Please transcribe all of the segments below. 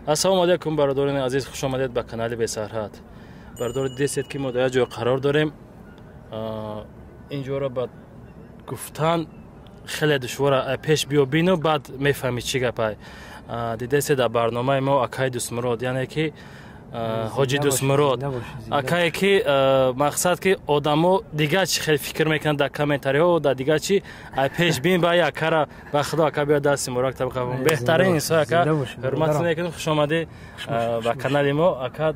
Ассалому алайкум, бародарони азиз, хуш омадед ба канали Бесарҳад. Бародари, дидед, ки мо дар як ҷой қарор дорем. Ин ҷоро ба гуфтан хеле душвора. Пеш биё, бину, баъд мефаҳмӣ чӣ гапай. Дидесе, дар барномаи мо акаи Дустмурод, яъне ки ҳоҷи Дустмурод акае, ки мақсад, ки одамо дигар чӣ хеле фикр мекунанд дар комментариҳо, дар дигар чӣ. Пеш бин ба акара, ба худо, ака, биё, дасти муборак табқа. Беҳтарин инсон, ака, ҳурмат мекунем. Хуш омадӣ ба канали мо, ака.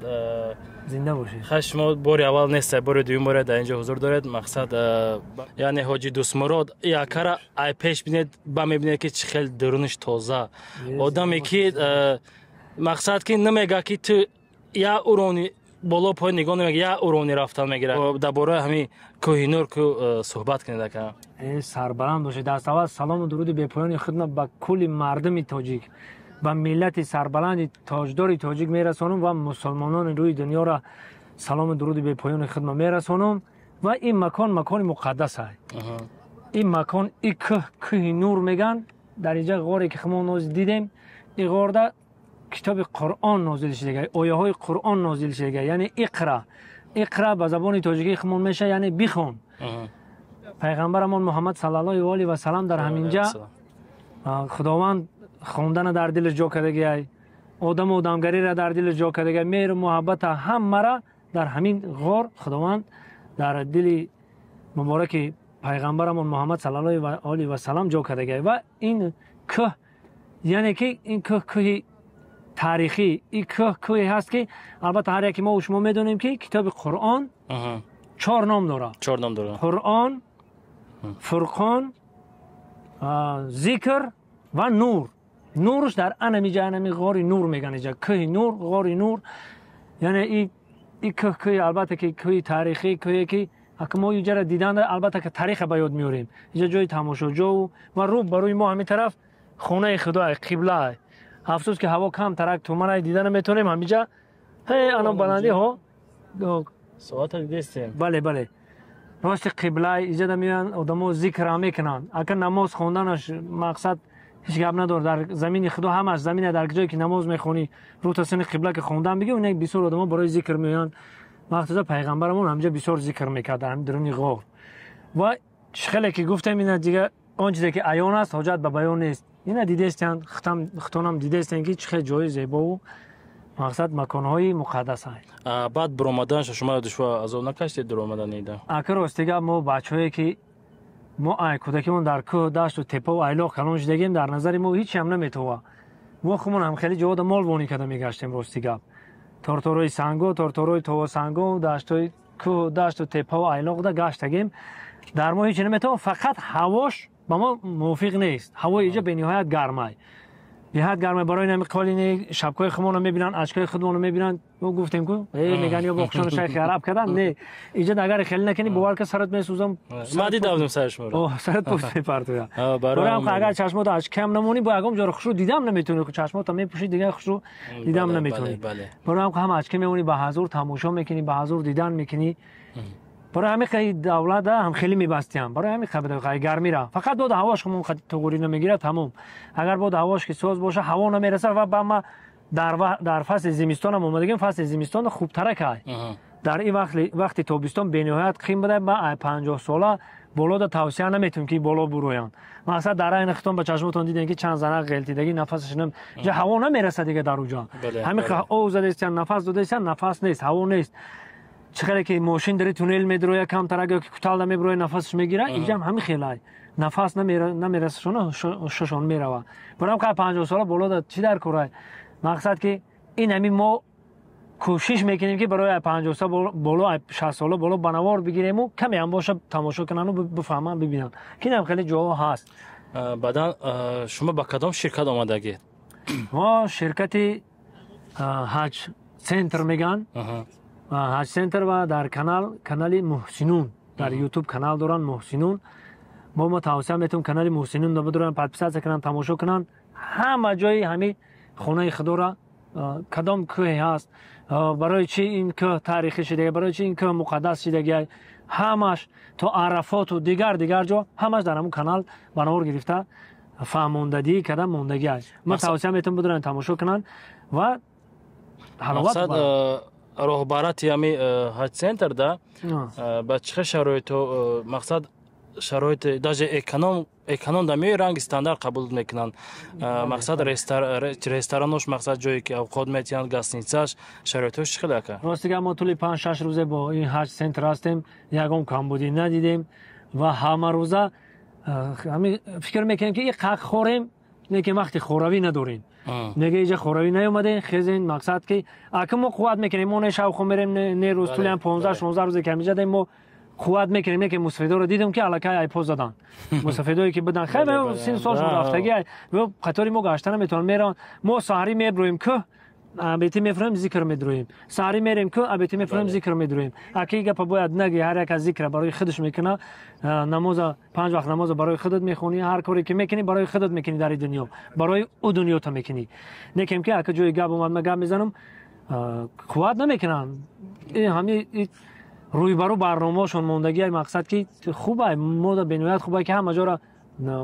Зинда бошед. Хай, шумо бори аввал нест, бори дуюм боре дар инҷо ҳузур доред. Мақсад, яъне ҳоҷи Дустмурод и акара ай пеш бинед, ба мебинед, ки чӣ хел дуруниш тоза. Одаме ки, мақсад, ки намега, ки ту я уровни боло поин нигоҳ намега, я уровни рафтан мегирад. Дар бораи ҳамин кӯҳи Нур ку суҳбат кунед, ака. Сарбаланд бошед. Даст аввал салому дуруди бепоёни худма ба кулли мардуми тоҷик, ба миллати сарбаланди тоҷдори тоҷик мерасонам ва мусулмонони рӯи дунёро салому дуруди бепоёни худма мерасонам. Ва ин макон макони муқаддас ай. Ин макон, и кӯҳ, кӯҳи Нур меган. Дар инҷа ғоре ки мо ноз дидем, и ғорда китоби Қуръон нозил шудага, ояҳои Қуръон нозил шудага, яъне иқра. Иқра ба забони тоҷикии худмон меша, яъне бихон. Пайғамбарамон Муҳаммад саллаллоҳу алайҳи васалам дар ҳаминҷа Худованд хондана дар дилаш ҷо кардагиай, одаму одамгариро дар дилаш ҷо кардагиай, меҳру муҳаббата ҳаммара дар ҳамин ғор Худованд дар дили мубораки пайғамбарамон Муҳаммад саллаллоҳу алайҳи васалам ҷо кардагиай. Ва ин кӯҳ, яъне ки ин кӯҳ кӯҳи таърихӣ, ин кӯҳ кӯҳе ҳаст, ки албатта ҳар яке мо шумо медонем, ки китоби Қуръон чор ном дорад. Чор ном дорад. Қуръон, Фурқон, Зикр ва Нур. Нурш дар анамиҷа, анами ғори Нур меган, иҷа кӯҳи Нур, ғори Нур. Яъне и кӯҳ кӯҳи, албатта ки кӯҳи таърихӣ, кӯҳе ки ака мо иҷара дидан, албатта ки тариха ба ёд меорем. Иҷа ҷои тамошоҷову ва рӯ ба рӯи мо ҳамин тараф хонаи Худоай, қиблаай. Афсӯс, ки ҳаво кам тарак туманай, дида наметонем. Ҳамиҷа ҳе ано баландӣ ҳо. Соата дидестем. Бале, рости қиблаи иҷада меоянд одамо, зикра мекунанд. Ака, намоз хонданаш, мақсад, ҳеҷ гап надорад. Дар замини Худо ҳамаш замина, дар ҷое ки намоз мехонӣ, рӯ та сини қибла ки хондан бигӣ, онак бисёр одамо барои зикр меоянд. Вақтоза пайғамбарамон ҳамҷа бисёр зикр мекард дар ҳамин дуруни ғор. Ва хеле ки гуфтем, ина дига он чизе ки аён аст, ҳоҷат ба баён нест. Ина дидестиянд, худтонам дидестиянд, ки чӣ хел ҷои зебову, мақсад, маконҳои муқаддасанд. Баъд буромаданша шумо душвор азоб накашидед, дуромадан ида? Ака, ростига, мо бачаҳое ки мо ай кӯдакимон дар кӯҳ, дашту тепаву айлоқ калон шудагем, дар назари мо ҳеҷ ҳам наметова. Мо хумон ҳам хеле ҷода мол вонӣ карда мегаштем. Рости гап, торторои санго, торторои товосанго, даштои кӯҳ, дашту тепаву айлоқда гаштагем. Дар мо ҳеҷ наметова, фақат ҳавош ба мо мувофиқ нест. Ҳавои иҷа бениҳоят гармай, беҳад гармай. Барои нами қолини шабкои худмонро мебинанд, очкои худмонро мебинанд. Мо гуфтем ку, меган ё боқшоно шайхи араб кардан. Не, иҷа агар хеле накунӣ, бовар ка, сарат месӯзам. Ма дидам сари шуморо. Сарат пӯст мепартоя. Барои агар чашмота очкам намонӣ, бо ягон ҷоро хушрӯ дидам наметавонӣ. Чашмота мепӯшӣ, дигар хушрӯ дидам наметавонӣ. Барои ҳам ҳама очка мемонӣ, ба ҳазур тамошо мекунӣ, ба ҳазур дидан мекунӣ. Барои ҳамин хеле давлата ҳам хеле мебастиям, барои ҳамин хаб гармира. Фақат бода ҳавош хумон туғурӣ намегирад, тамом. Агар бода ҳавош ки соз боша, ҳаво намераса. Ва ба ма дар фасли зимистонам омадагим, фасли зимистон хубтарак ай. Дар ин вақти тобистон бениҳоят қим буда. Ма 50 сола болода тавсия наметавонем, ки боло буроянд. Мақсад, дар айни хитон ба чашмотон дидем, ки чанд занак ғелтидагӣ, нафасаш ҷа ҳаво намераса дига. Дар уҷа ҳамин ов задестиян, нафас додестиян, нафас нест, ҳаво нест. Чӣ хеле ки мошин дари туннел медроя камтарак ё ки куталда меброя, нафасаш мегира, инҷам ҳамин хелай, нафас намерасашона, шошон мерава. Барам ка 50 сола болода чӣ дар корай? Мақсад, ки ин ҳамин мо кӯшиш мекунем, ки барои 50 сола боло, 60 сола боло ба навор бигирему, каме ҳам боша, тамошо кунану бифаҳманд, бибинанд, ки инам хеле ҷоҳо ҳаст. Баъдан шумо ба кадом ширкат омадагед? Мо ширкати Ҳаҷ Центр меган, Ҳаҷ Центр, ва дар канали Муҳсинун, дар Ютуб канал доранд Муҳсинун. Мо тавсия метавонем, канали Муҳсинун бидоранд, подписаться кунанд, тамошо кунанд. Ҳама ҷои ҳамин хонаи Худора, кадом кӯҳе ҳаст, барои чи ин кӯҳ таърихӣ шидаги, барои чи ин кӯҳ муқаддас шидаги, ҳамаш то Арафоту дигар дигар ҷо, ҳамаш дар ҳамун канал ба навор гирифта. фаҳмондадӣ карда мондагӣ аст. Ман тавсия метавонам бидоранд тамошо кунанд ва ҳаловат. Роҳбарати ҳами ҳаҷ центр да ба чӣ хел шароито, мақсад шароит даже эконом да меои, ранги стандарт қабул мекунанд. Мақсад ресторанош, мақсад ҷое ки авқот метиҳанд, гостиницаш, шароитош чӣ хел, ака? Рости гап, мо тӯли 5-6 рӯзе бо ин ҳаҷ центр ҳастем, ягон камбудӣ надидем ва ҳамарӯза фикр мекунем, ки и қақ хорем, лекин вақти хоравӣ надорем. Нега иҷа хоравӣ наёмадем, хезен, мақсад ки ака мо қувват мекунем, мо не шавхо мерем, не рӯз, тӯли ҳам 15-16 рӯзе ки ҳамиҷа даем, мо қувват мекунем. Неки мусафидоро дидем, ки аллакай айпо задан. Мусафидое ки будан, хеле син солшон рафтаги, қатори мо гашта наметавонанд, мераванд. Мо саҳарӣ меброем кӯҳ, абети мефурем, зикр медроем, саҳарӣ мерем кӯҳ, абети мефурем, зикр медроем. Аки гапа бояд наги, ҳар як аз зикра барои худаш мекуна. Намоза, панҷ вақт намоза барои худат мехонӣ, ҳар коре ки мекунӣ, барои худат мекунӣ дар дунё, барои ӯ дунёта мекунӣ. Некем ки ака ҷои гап омад, ма гап мезанам, қувват намекунанд. Ҳами рӯйбарӯ барномаошон мондагӣ, мақсад ки хубай, мода бениҳоят хубай, ки ҳама ҷора,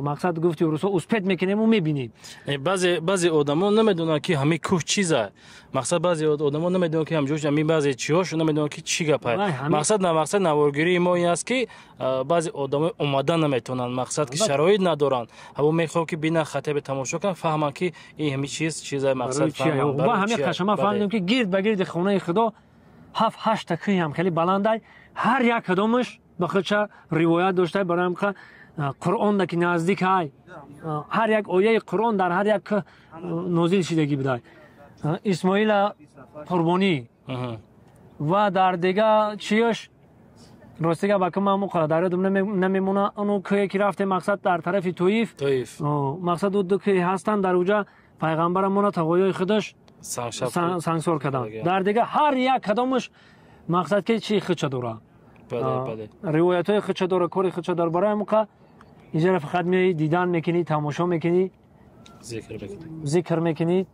мақсад, гуфти русо, успеть мекунему, мебинем. Баъзе одамо намедонанд, ки ҳамин кӯҳ чиза. Мақсад, баъзе одамо намедонанд, ки ҳамҷош ҳамин баъзе чиҳошо намедонанд, ки чӣ гапа. Мақсад на мақсад наворгирии мо ин аст, ки баъзе одамо омада наметавонанд, мақсад ки шароит надоранд, ҳаво мехоҳанд, ки бинанд, хатебе тамошо кунанд, фаҳманд, ки ин ҳамин чиз чиза, мақсад. Ҳамин қашама фаҳмидем, ки гирд ба гирди хонаи худо ҳафт ҳашта кӯҳи ҳам хеле баландай, ҳар як кадомаш ба худша ривоят дошта. Барои Қуръонда ки наздик ай, ҳар як ояи Қуръон дар ҳар як кӯҳ нозил шидагӣ будай. Исмоила қурбонӣ ва дар дига чиёш, ростига ба кӯ ман дар ёдам намемона. Ону кӯҳе ки рафтем, мақсад, дар тарафи Тоиф, мақсад, ду кӯҳе ҳастанд, дар уҷа пайғамбарамона тағоёи худаш сангсор карданд. Дар дига ҳар як кадомаш, мақсад, ки чи худша дора, ривоятҳои худша дора, кори худша дора. Барои ҳамуқа инҷара фақат меоӣ, дидан мекунӣ, тамошо мекунӣ, зикр мекунӣ,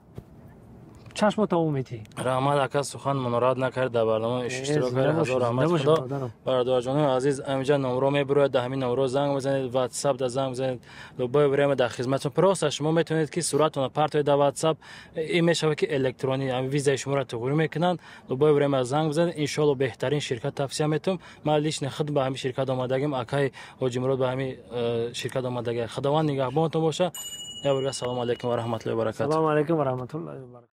чашмо тамом метӣ. Раҳмат, ака, сухан мунорат накард, дар барнома иштирок кард, ҳазор раҳмат худо. Бародарҷонои азиз, ҳаминҷа номро мебурояд, дар ҳамин номро занг бизанед, ватсап да занг бизанед, любое время дар хизматон. Просто шумо метавонед, ки суратона партоед дар ватсап, ин мешавад, ки электронӣ визаи шуморо туғрӣ мекунанд. Любое время занг бизанед, иншоалло, беҳтарин ширкат тавсия метавам. Ман лично худ ба ҳамин ширкат омадагим, акаи Ҳоҷимурод ба ҳамин ширкат омадагим. Худованд нигаҳбонатон боша. Я, салому алайкум ва раҳматуллоҳи ва баракатуҳ. Салому алайкум ва раҳматуллоҳи ва баракатуҳ.